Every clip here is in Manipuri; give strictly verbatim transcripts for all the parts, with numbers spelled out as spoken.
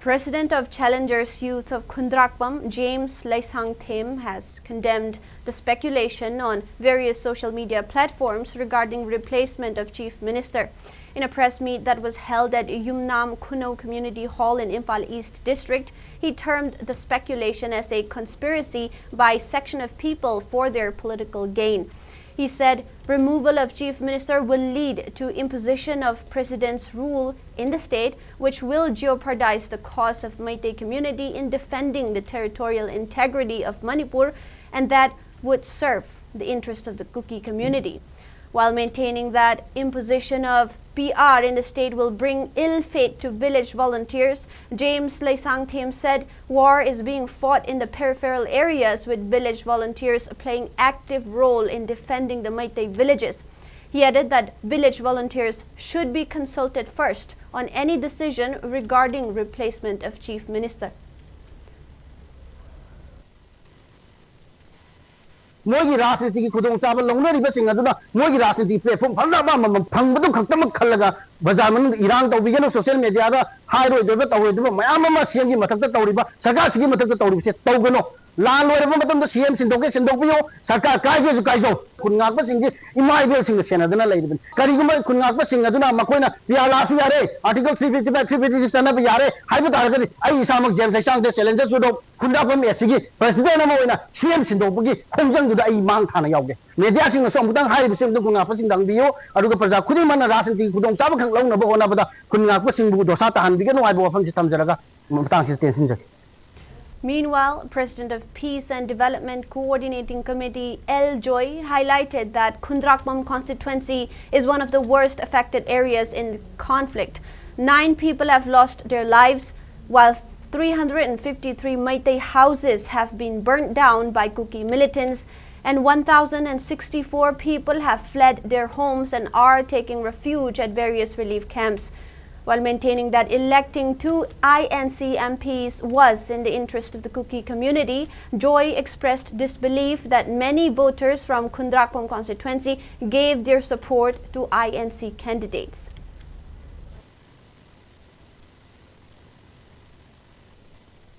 President of Challengers Youth of Khundrakpam, James Leisangthem, has condemned the speculation on various social media platforms regarding replacement of Chief Minister. In a press meet that was held at Yumnam Khunou Community Hall in Imphal East District, he termed the speculation as a conspiracy by a section of people for their political gain. He said removal of Chief Minister will lead to imposition of President's rule in the state, which will jeopardize the cause of Meitei community in defending the territorial integrity of Manipur, and that would serve the interest of the Kuki community. While maintaining that imposition of P R in the state will bring ill fate to village volunteers, James Leisangthem said war is being fought in the peripheral areas, with village volunteers playing active role in defending the Meitei villages. He added that village volunteers should be consulted first on any decision regarding replacement of Chief Minister. ꯃꯣꯏꯒꯤ ꯔꯥꯖꯅꯤꯇꯤꯒꯤ ꯈꯨꯗꯣꯡꯆꯥꯕ ꯂꯧꯅꯔꯤꯕꯁꯤꯡ ꯑꯗꯨꯅ ꯃꯣꯏꯒꯤ ꯔꯥꯖꯅꯤꯇꯤ ꯄ꯭ꯂꯦꯠꯐꯣꯝ ꯐꯖꯕ ꯑꯃꯃꯝ ꯐꯪꯕꯗꯨ ꯈꯛꯇꯃꯛ ꯈꯜꯂꯒ ꯕꯖꯥꯔ ꯃꯅꯨꯡꯗ ꯏꯔꯥꯡ ꯇꯧꯕꯤꯒꯅꯨ, ꯁꯣꯁꯤꯌꯦꯜ ꯃꯦꯗꯤꯌꯥꯗ ꯍꯥꯏꯔꯣꯏꯗꯕ ꯇꯧꯔꯣꯏꯗꯕ ꯃꯌꯥꯝ ꯑꯃ ꯁꯤ ꯑꯦꯝꯒꯤ ꯃꯊꯛꯇ ꯇꯧꯔꯤꯕ, ꯁꯔꯀꯥꯔꯁꯤꯒꯤ ꯃꯊꯛꯇ ꯇꯧꯔꯤꯕꯁꯦ ꯇꯧꯒꯅꯨ꯫ ꯂꯥꯟ ꯂꯣꯏꯔꯕ ꯃꯇꯝꯗ ꯁꯤ ꯑꯦꯝ ꯁꯤꯟꯗꯣꯛꯀꯦ ꯁꯤꯟꯗꯣꯛꯄꯤꯌꯨ, ꯁꯔꯀꯥꯔ ꯀꯥꯏꯒꯦꯁꯨ ꯀꯥꯏꯖꯧ꯫ ꯈꯨꯟ ꯉꯥꯛꯄꯁꯤꯡꯒꯤ ꯏꯃꯥ ꯏꯕꯦꯜꯁꯤꯡꯅ ꯁꯦꯟꯅꯗꯨꯅ ꯂꯩꯔꯤꯕꯅꯤ꯫ ꯀꯔꯤꯒꯨꯝꯕ ꯈꯨꯟ ꯉꯥꯛꯄꯁꯤꯡ ꯑꯗꯨꯅ ꯃꯈꯣꯏꯅ ꯄꯤꯌꯥꯂꯥꯁꯨ ꯌꯥꯔꯦ, article three fifty five, three fifty six ꯆꯠꯅꯕ ꯌꯥꯔꯦ ꯍꯥꯏꯕ ꯇꯥꯔꯒꯗꯤ ꯑꯩ ꯏꯁꯥꯃꯛ ꯖꯦꯝꯁ ꯍꯩꯁꯥꯡꯗ ꯆꯦꯂꯦꯟꯖꯔ ꯆꯨꯗꯣ ꯈꯨꯟꯗ꯭ꯔꯥꯛꯄꯝ ꯑꯦꯁ ꯁꯤꯒꯤ ꯄ꯭ꯔꯁꯤꯗꯦꯟ ꯑꯃ ꯑꯣꯏꯅ ꯁꯤ ꯑꯦꯝ ꯁꯤꯟꯗꯣꯛꯄꯒꯤ ꯈꯣꯡꯖꯪꯗꯨꯗ ꯑꯩ ꯃꯥꯡ ꯊꯥꯅ ꯌꯥꯎꯒꯦ꯫ ꯃꯦꯗꯤꯌꯥꯁꯤꯡꯅꯁꯨ ꯑꯃꯨꯛꯇꯪ ꯍꯥꯏꯔꯤꯕꯁꯤ ꯑꯃꯨꯛꯇꯪ ꯈꯨꯟ ꯉꯥꯛꯄꯁꯤꯡꯗ ꯍꯪꯕꯤꯌꯨ, ꯑꯗꯨꯒ ꯄ꯭ꯔꯖꯥ ꯈꯨꯗꯤꯡꯃꯛꯅ ꯔꯥꯖꯅꯤꯇꯤꯒꯤ ꯈꯨꯗꯣꯡꯆꯥꯕ ꯈꯛ ꯂꯧꯅꯕ ꯍꯣꯠꯅꯕꯗ ꯈꯨꯟ ꯉꯥꯛꯄꯁꯤꯡꯕꯨ ꯗꯣꯁꯥ ꯇꯥꯍꯟꯕꯤꯒꯅꯨ ꯍꯥꯏꯕ ꯋꯥꯐꯝꯁꯤ ꯊꯝꯖꯔꯒ ꯃꯇꯥꯡꯁꯤꯗ ꯇꯦꯟꯁꯤꯟꯖꯒꯦ꯫ Meanwhile, President of Peace and Development Coordinating Committee, L Joy, highlighted that Khundrakpam constituency is one of the worst affected areas in conflict. Nine people have lost their lives, while three hundred fifty-three Meitei houses have been burnt down by Kuki militants, and one thousand sixty-four people have fled their homes and are taking refuge at various relief camps. While maintaining that electing two I N C M Ps was in the interest of the Kuki community, Joy expressed disbelief that many voters from Khundrakpam constituency gave their support to I N C candidates.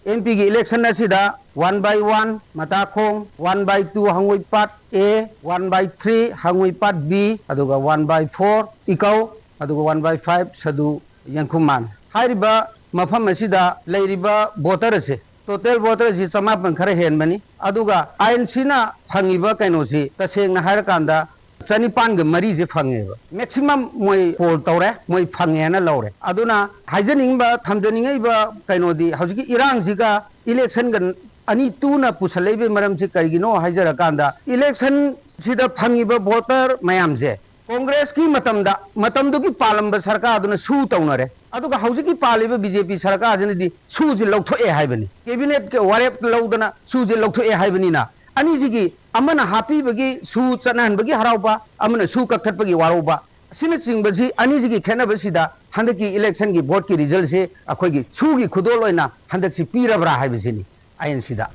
M ꯄꯤꯒꯤ ꯏꯂꯦꯛꯁꯟ ꯑꯁꯤꯗ ꯋꯥꯟ ꯕꯥꯏ ꯋꯥꯟ ꯃꯇꯥꯈꯣꯡ, ꯋꯥꯟ ꯕꯥꯏ ꯇꯨ ꯍꯪꯉꯣꯏꯄꯥꯠ ꯑꯦ, ꯋꯥꯟ ꯕꯥꯏ ꯊ꯭ꯔꯤ ꯍꯪꯉꯣꯏꯄꯥꯠ ꯕꯤ, ꯑꯗꯨꯒ ꯋꯥꯟ ꯕꯥꯏ ꯐꯣꯔ ꯏꯀꯧ, ꯑꯗꯨꯒ ꯋꯥꯟ ꯕꯥꯏ ꯐꯥꯏꯚ ꯁꯗꯨ ꯌꯦꯡꯈꯨꯝꯃꯥꯟ꯫ ꯍꯥꯏꯔꯤꯕ ꯃꯐꯝ ꯑꯁꯤꯗ ꯂꯩꯔꯤꯕ ꯚꯣꯇꯔ ꯑꯁꯦ, ꯇꯣꯇꯦꯜ ꯚꯣꯇꯔ ꯑꯁꯤ ꯆꯃꯥꯄꯟ ꯈꯔ ꯍꯦꯟꯕꯅꯤ꯫ ꯑꯗꯨꯒ ꯑꯥꯏ ꯑꯦꯟ ꯁꯤꯅ ꯐꯪꯉꯤꯕ ꯀꯩꯅꯣꯁꯤ ꯇꯁꯦꯡꯅ ꯍꯥꯏꯔꯀꯥꯟꯗ ꯆꯅꯤꯄꯥꯟꯒ ꯃꯔꯤꯁꯦ ꯐꯪꯉꯦꯕ꯫ ꯃꯦꯛꯁꯤꯃꯝ ꯃꯣꯏ ꯄꯣꯜ ꯇꯧꯔꯦ, ꯃꯣꯏ ꯐꯪꯉꯦꯅ ꯂꯧꯔꯦ꯫ ꯑꯗꯨꯅ ꯍꯥꯏꯖꯅꯤꯡꯕ, ꯊꯝꯖꯅꯤꯡꯉꯛꯏꯕ ꯀꯩꯅꯣꯗꯤ ꯍꯧꯖꯤꯛꯀꯤ ꯏꯔꯥꯡꯁꯤꯒ ꯏꯂꯦꯛꯁꯟꯒ ꯑꯅꯤ ꯇꯨꯅ ꯄꯨꯁꯜꯂꯛꯏꯕꯒꯤ ꯃꯔꯝꯁꯤ ꯀꯔꯤꯒꯤꯅꯣ ꯍꯥꯏꯖꯔꯀꯥꯟꯗ, ꯏꯂꯦꯛꯁꯟꯁꯤꯗ ꯐꯪꯉꯤꯕ ꯚꯣꯇꯔ ꯃꯌꯥꯝꯁꯦ ꯀꯣꯡꯒ꯭ꯔꯦꯁꯀꯤ ꯃꯇꯝꯗ, ꯃꯇꯝꯗꯨꯒꯤ ꯄꯥꯜꯂꯝꯕ ꯁꯔꯀꯥꯔꯗꯨꯅ ꯁꯨ ꯇꯧꯅꯔꯦ, ꯑꯗꯨꯒ ꯍꯧꯖꯤꯛꯀꯤ ꯄꯥꯜꯂꯤꯕ ꯕꯤ ꯖꯦ ꯄꯤ ꯁꯔꯀꯥꯔꯁꯤꯅꯗꯤ ꯁꯨꯁꯤ ꯂꯧꯊꯣꯛꯑꯦ ꯍꯥꯏꯕꯅꯤ꯫ ꯀꯦꯕꯤꯅꯦꯠꯀꯤ ꯋꯥꯔꯦꯞ ꯂꯧꯗꯅ ꯁꯨꯁꯤ ꯂꯧꯊꯣꯛꯑꯦ ꯍꯥꯏꯕꯅꯤꯅ, ꯑꯅꯤꯁꯤꯒꯤ ꯑꯃꯅ ꯍꯥꯞꯄꯤꯕꯒꯤ ꯁꯨ ꯆꯠꯅꯍꯟꯕꯒꯤ ꯍꯔꯥꯎꯕ, ꯑꯃꯅ ꯁꯨ ꯀꯛꯊꯠꯄꯒꯤ ꯋꯥꯔꯧꯕ, ꯑꯁꯤꯅꯆꯤꯡꯕꯁꯤ, ꯑꯅꯤꯁꯤꯒꯤ ꯈꯦꯠꯅꯕꯁꯤꯗ ꯍꯟꯗꯛꯀꯤ ꯏꯂꯦꯛꯁꯟꯒꯤ ꯚꯣꯠꯀꯤ ꯔꯤꯖꯜꯁꯦ ꯑꯩꯈꯣꯏꯒꯤ ꯁꯨꯒꯤ ꯈꯨꯗꯣꯜ ꯑꯣꯏꯅ ꯍꯟꯗꯛꯁꯤ ꯄꯤꯔꯕ꯭ꯔꯥ ꯍꯥꯏꯕꯁꯤꯅꯤ ꯑꯥꯏ ꯑꯦꯟ ꯁꯤꯗ꯫